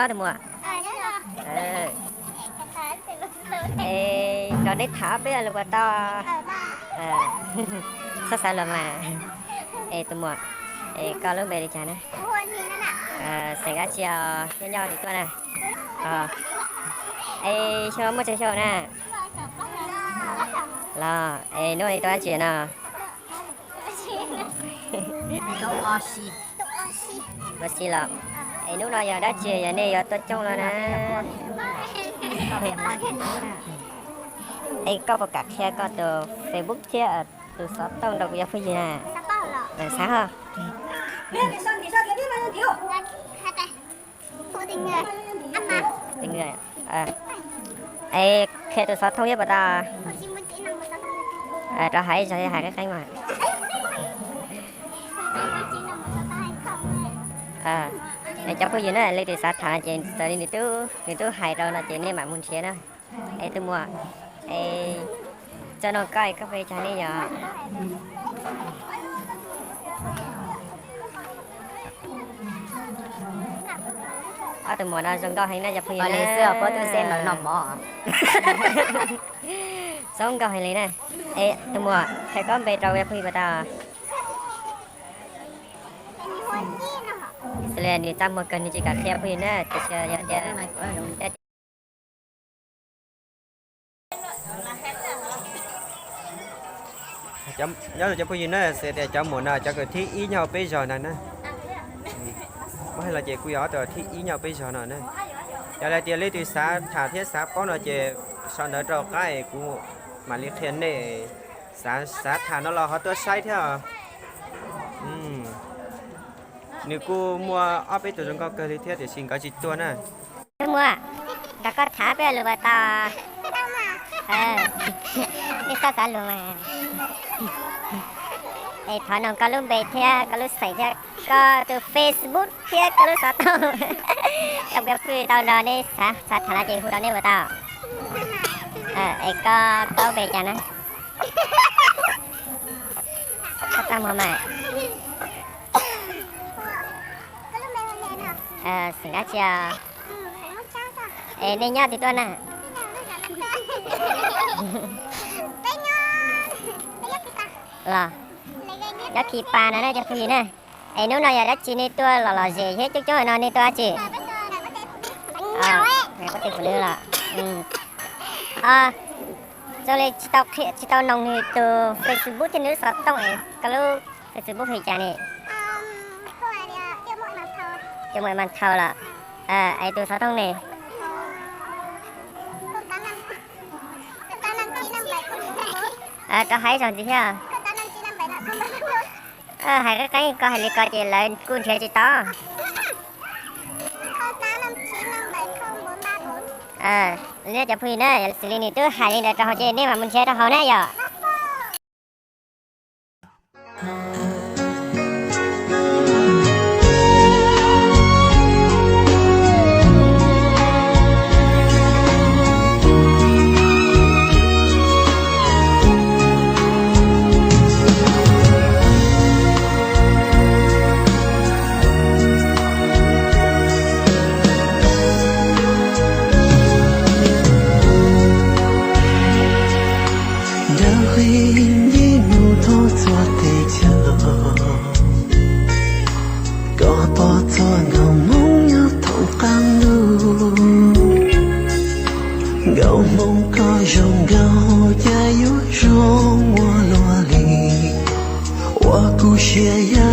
Tus muam, es nrog neb tham ob peb lus puas tau? Txhob xav luag mas. Es tus muam, es koj lub npe li cas na? Xeem dab tsi os, nyob nyob twg tuaj na? Es xyov muaj tsawg xyoo na? Los es hnub no tau dab tsi no? Ua si los. Es hnub no yog dab tsi yog nej yuav tuaj coob los na? Es koj puas kam qhia koj tus Facebook thiab tus xov tooj rau kuv cov phooj ywg na? Xav ho. Es qhia tus xov tooj thiab puas tau? Rov hais ib zaug, hais qeeb qeeb mas. Es cov phooj ywg na, leej twg xav tham ces txawm li nws twb hais rau no ces nej mam mus nrhiav na. Es tus muam, es txog no koj es koj peb cov nej yog ob tug muam no zoo nkauj heev na cov phooj ywg na. Zoo nkauj heev li na. Es tus muam, qhia koj npe rau cov phooj ywg puas tau? Xws li nws txaj muag kawg nws tsis kam qhia phooj ywg na, tiam sis yog tias nyob cov phooj ywg na, xws tias cov muam no cov kws thib ib nyob peb zos no na. Muab hais los ces kuj yog ob tug thib ib nyob peb zos no na. Yog hais tias leej twg xav tham thiab xav paub no ces sau ntawv rau qab es kuv mam li qhia nej. Xav tham no los ho tuaj saib thiab. Nws kuj muaj ob peb tug zoo nkauj kawg li thiab tiam sis nkawd tsis tuaj na. Tus muam, nrog koj tham peb lus puas tau? Nej txhob xav luag mas. Es thov noog koj lub npe thiab koj lub xeem thiab koj tus Facebook thiab koj lub xov tooj rau peb phooj ywg tau nrog nej xav tham no ces hu rau nej puas tau? Es koj, koj lub npe cas na? Koj txaj muag mas. Xeem dab tsi os? Es nej nyob twg tuaj na? Los, nyob Khi Pa no na cov phooj ywg na. Es hnub no yog dab tsi nej tuaj los lom zem thiab coob coob no nej tuaj dab tsi? Pob tw Phu Nws los. Zoo li tsis tau noog nws tus Facebook thiab nws lub xov tooj, koj lub Facebook hu li cas ne? Cov muam mas thau los. Es tus xov tooj ne? Rov hais ib zaug ntxiv thiab. Hais qeeb qeeb, koj hais li ko ces lawv kuj nrhiav tsis tau. Li no cov phooj ywg na, xws li nws twb hais li ntawd rau hauv ces nej mam mus nrhiav rau hauv na yom. Dawb qhib ntsej muag thoob txhua teb chaws, koj pom txhua nkauj Hmoob nyob thoob qab ntuj. Nkauj Hmoob koj zoo nkauj cas yuav zoo ua luaj li, ua kuv siab ya